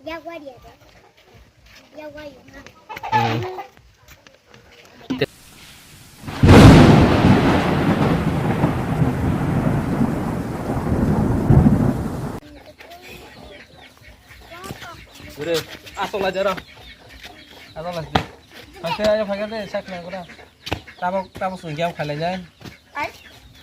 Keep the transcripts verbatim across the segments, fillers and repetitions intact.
Yaguaria de. Yaguaria. Gure, asok lai jaro. Asok lai. Phaikhe ayo phaikhe de sak na gura. Tabok tabok sung jam khalai jai. Ai.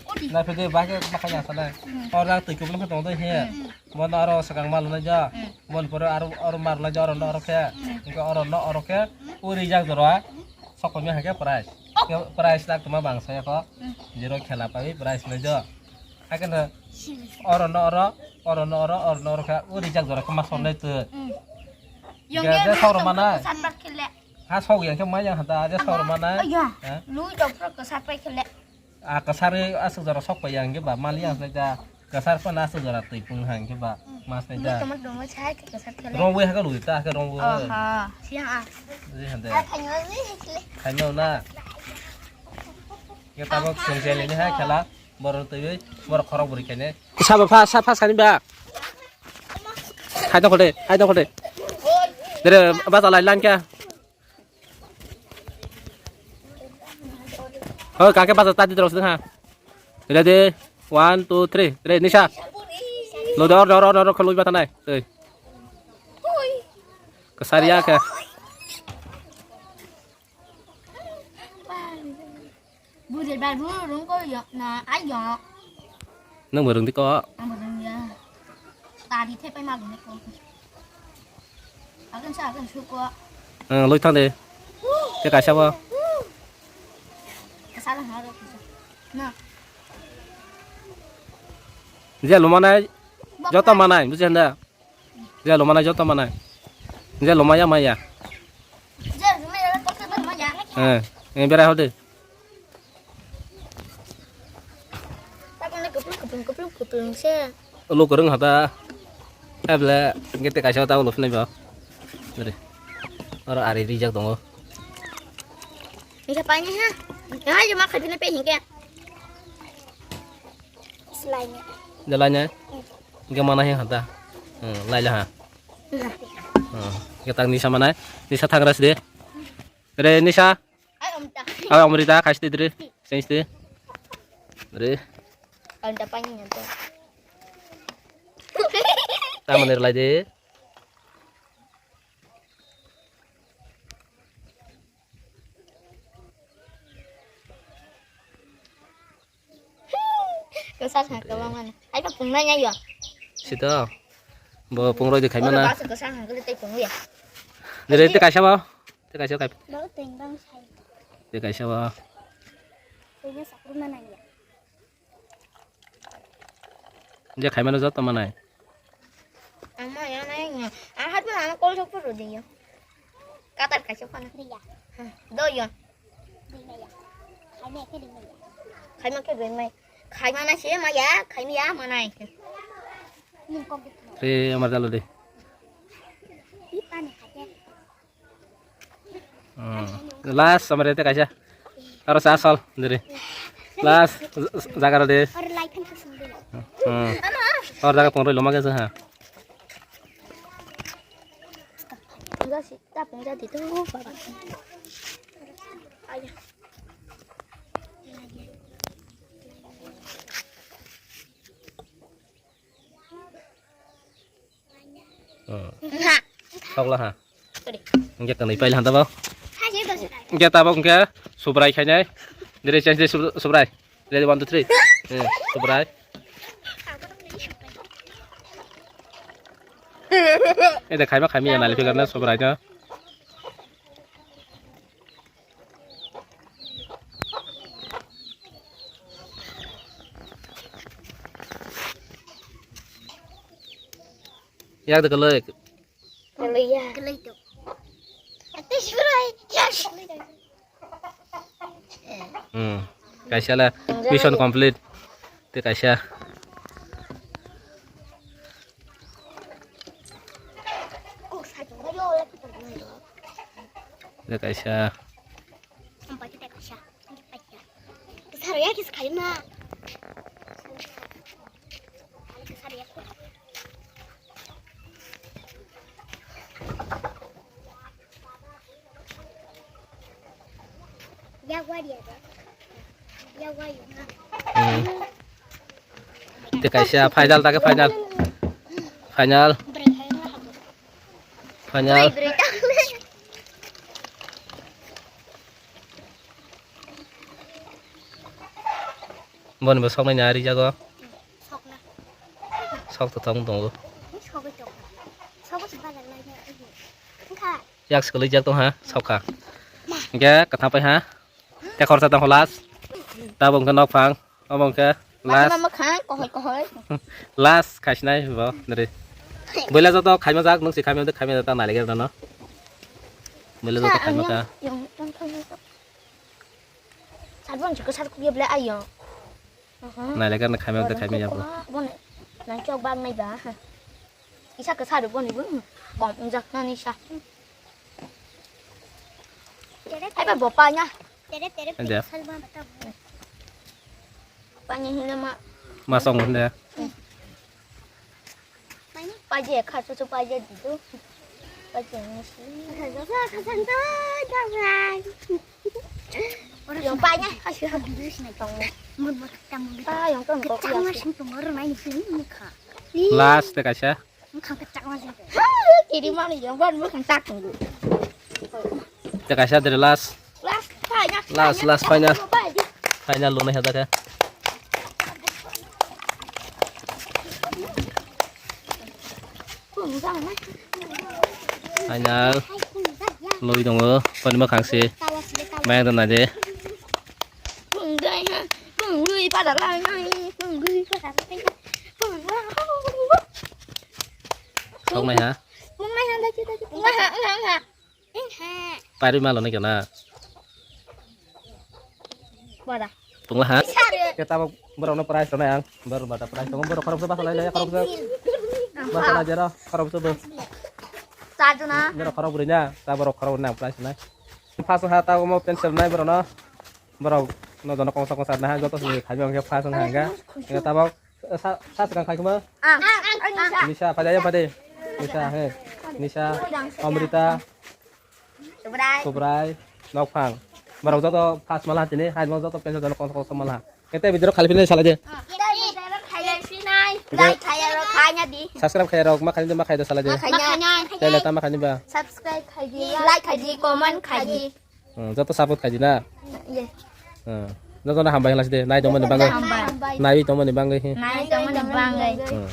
Odi. Na phede bahai bahai ya salai. Hmm. Ora tui kubun khe tong de he. Hmm. Bono aro swkang ma lwnai ja. Hmm. Bon pore aro, aro ma lwnai ja, oro no oro khe. Hmm. Hwnkhe oro no oro khe. Hmm. O rijak jora. Hmm. Sokoni hai khe price. Oh. Khe price lak tuma bang saya ko. Hmm. Jero khela pai price nai ja. Hai khe no. Sini. Oro no oro, oro no oro, oro no oro khe. O rijak jora khe ma sonai tu. Hmm. Ga je soro mana. Sat pat khele. Ha sok yang khe ma yang hata je soro mana. Aya. Ha? Lui dok pro ko sat pat khele. A kwsarwi aswk jora sok pai ya hwnkhe ba mali ya hwnkhe ja kwsar phano aswk jora twi pung ha hwnkhe ba mas nai ja. Tongma tongma sai khe kwsar khele. Rongwi hakhe lwi ta hakhe rongwi. Oho, siya a. Ri hande. A khaino ri hakle. Khaino na. Ye tabok sung jeli ni ha khela borok twi borok khorok buri khaine. Sabo pha sa pha sani ba. Hai dong khode, hai dong khode. Dere ba jalai lan kya. Hoi, kake baja tadi terus ha. Ready? One, two, three. Ready, Nisha. Lo dor, dor, dor, dor, kholoi bata nai. Tei. Kasari ya ke. Bujai bai bu rung ko yo na ai yo. Nang bo rung di ko. Ang bo rung ya. Tari the pai ma rung ko. Agan sa agan su ko. Ang loi thang de. Te kaisa bo. Sa la ha ro ko. Na. Je lo manai. Joto manai buji handa. Je lo manai joto manai. Je lo maya maya. Je lo maya to se maya. Eh, eh berai hode. Tabukni kupulung kupulung kupulung kupulung se. Lo kwrwng hata. Eble gete kaisa ta ulo phinai ba. Dere. Oro ari rijak tongo. Hingke paini ha. Ha jema khaipina pe hingke. Selaini. Jelaini. Hingke mana he hata. Hmm, laila ha. Hmm. Hingke tang nisa manai. Nisa thangra side. Re nisa. Ai, Amrita. Ai, Amrita, khaiste dre. Sengste. Dre. Amrita pani nyanto. Tamo nerlai de. Kwchak ha kwbangma no. Ai ba pungnai ya yo. Sito. Bo pungroi de khaima na. Ba kwchak ha kwle tei pungwi ya. Dere te kaisa ba. Te kaisa kai. Bo teng bang sai. Te kaisa ba. Tei sakru na nang ya. Je khaimano joto manai. Ang ma ya nai ya. Ang hat ma ang kol sok puro de yo. Katar kaisa pana. Riya. Ha, do yo. Riya. Khaima ke riya. Khaima ke riya mai. Khaima na se ma ya, khaima ya manai. Ning kok de. Re amar jalo de. I pani khate. Hmm. Last amare te kaisa. Aro sa sol diri. Last jaga de. Aro light fan kusung dulu. Hmm. Aro jaga pon roi loma ge ha. Enggak sih, tak enggak di tuh, Bapak. Ayah. Hmm. Sokla ha. Hingke tangwi paila hanta bo. Hingke tabok hingke subrai khainai. Diri change de sub-, subrai. Ready, one, two, three. Eh, subrai. Ede khaima khaimi ya nali figar na subrai no. Yak de kalai. Kalai ya. Kalai tu. Ate surai. Yes. Hmm. Kaisa la mission complete. Te kaisa. Te kaisa. Kesar ya, kes kaima. Kesar ya. Hmm. Tei kaisa final, take final. Final. Final. Boni bo soknai ni ari jago. Sok to tong tongo. Yak swkali jak tong ha, sokha. Hingke kwthang pai ha. Tei khoroksa tong last. Tabuk hingke nokphang. Omo hingke last. Mama khang kohoi kohoi. Last khaisnai bo nari. Boila joto khaima jak, nung si khaima jak, khaima jak ta nai lagi no. Boila joto khaima ka. Sabon jiko sar kuya bela ayo. Nai lagi no khaima jak, khaima jak bo. Bone nang chok bag nai ba. Isa ke saru bone bo. Bom jak nani sa. Ai ba bo pa nya. Tere tere. Ande. Pani hile ma. Ma song hinde. Paje kha chu chu paje di tu. Paje ni si. Kha sang ta ta. Yong pa nya. Asu ha. Mun mun ta mun. Pa yong tong ko. Chang ma sing tong ro nai ni sing ni kha. Last te kaisa. Kiri mani yang ban mo kang tak tunggu. Te kaisa dere last. Last final. Last, last final. Final lo nai hada ka. Final. Loi dongo. Pani ma khang se. Mai da na de. Pung dai ha. Pung lui pa da lai nai. Pung lui pa da lai. Pung la. Sok nai ha. Pung nai ha, dai, dai, dai. Pung nai ha, nai ha. Pari malo nai kana. Bada. Pung la ha. Kita borok no prize tonai ang. Borok bada prize tongo, borok khoroksa basa lai lai, khoroksa. Basa lai jero, khoroksa bo. Chajuna. Borok khorok bwrwi na, ta borok khorok na prize nai. First ha ta omo pencil nai borok no. Borok no jono kongsa kongsa na ha, joto se khabi ang khe first ha ga. Tabok Sa, sa swkang khai khma? Ang. Ang, ang, ang. Nisa, pada ya, pada. Nisa, he. Nisa, Amrita, Subrai. Subrai, Nokphang. Borok joto first mala tini, hai mo joto pensa jono kongsa kongsa mala. Kete video khali philai sala je. Like khaya ro khanya di. Subscribe khaya rok ma khani ma khaya sala je. Ma khanya. Tele ta ma khani ba. Subscribe khai di, like khai di, comment khai di. Hmm, joto support khai di na. Yes. Hmm. Joto na hambai hlas de. Nai tongmani bangwi. Hambai. Nai tongmani bangwi. Nai tongmani bangwi. Hmm.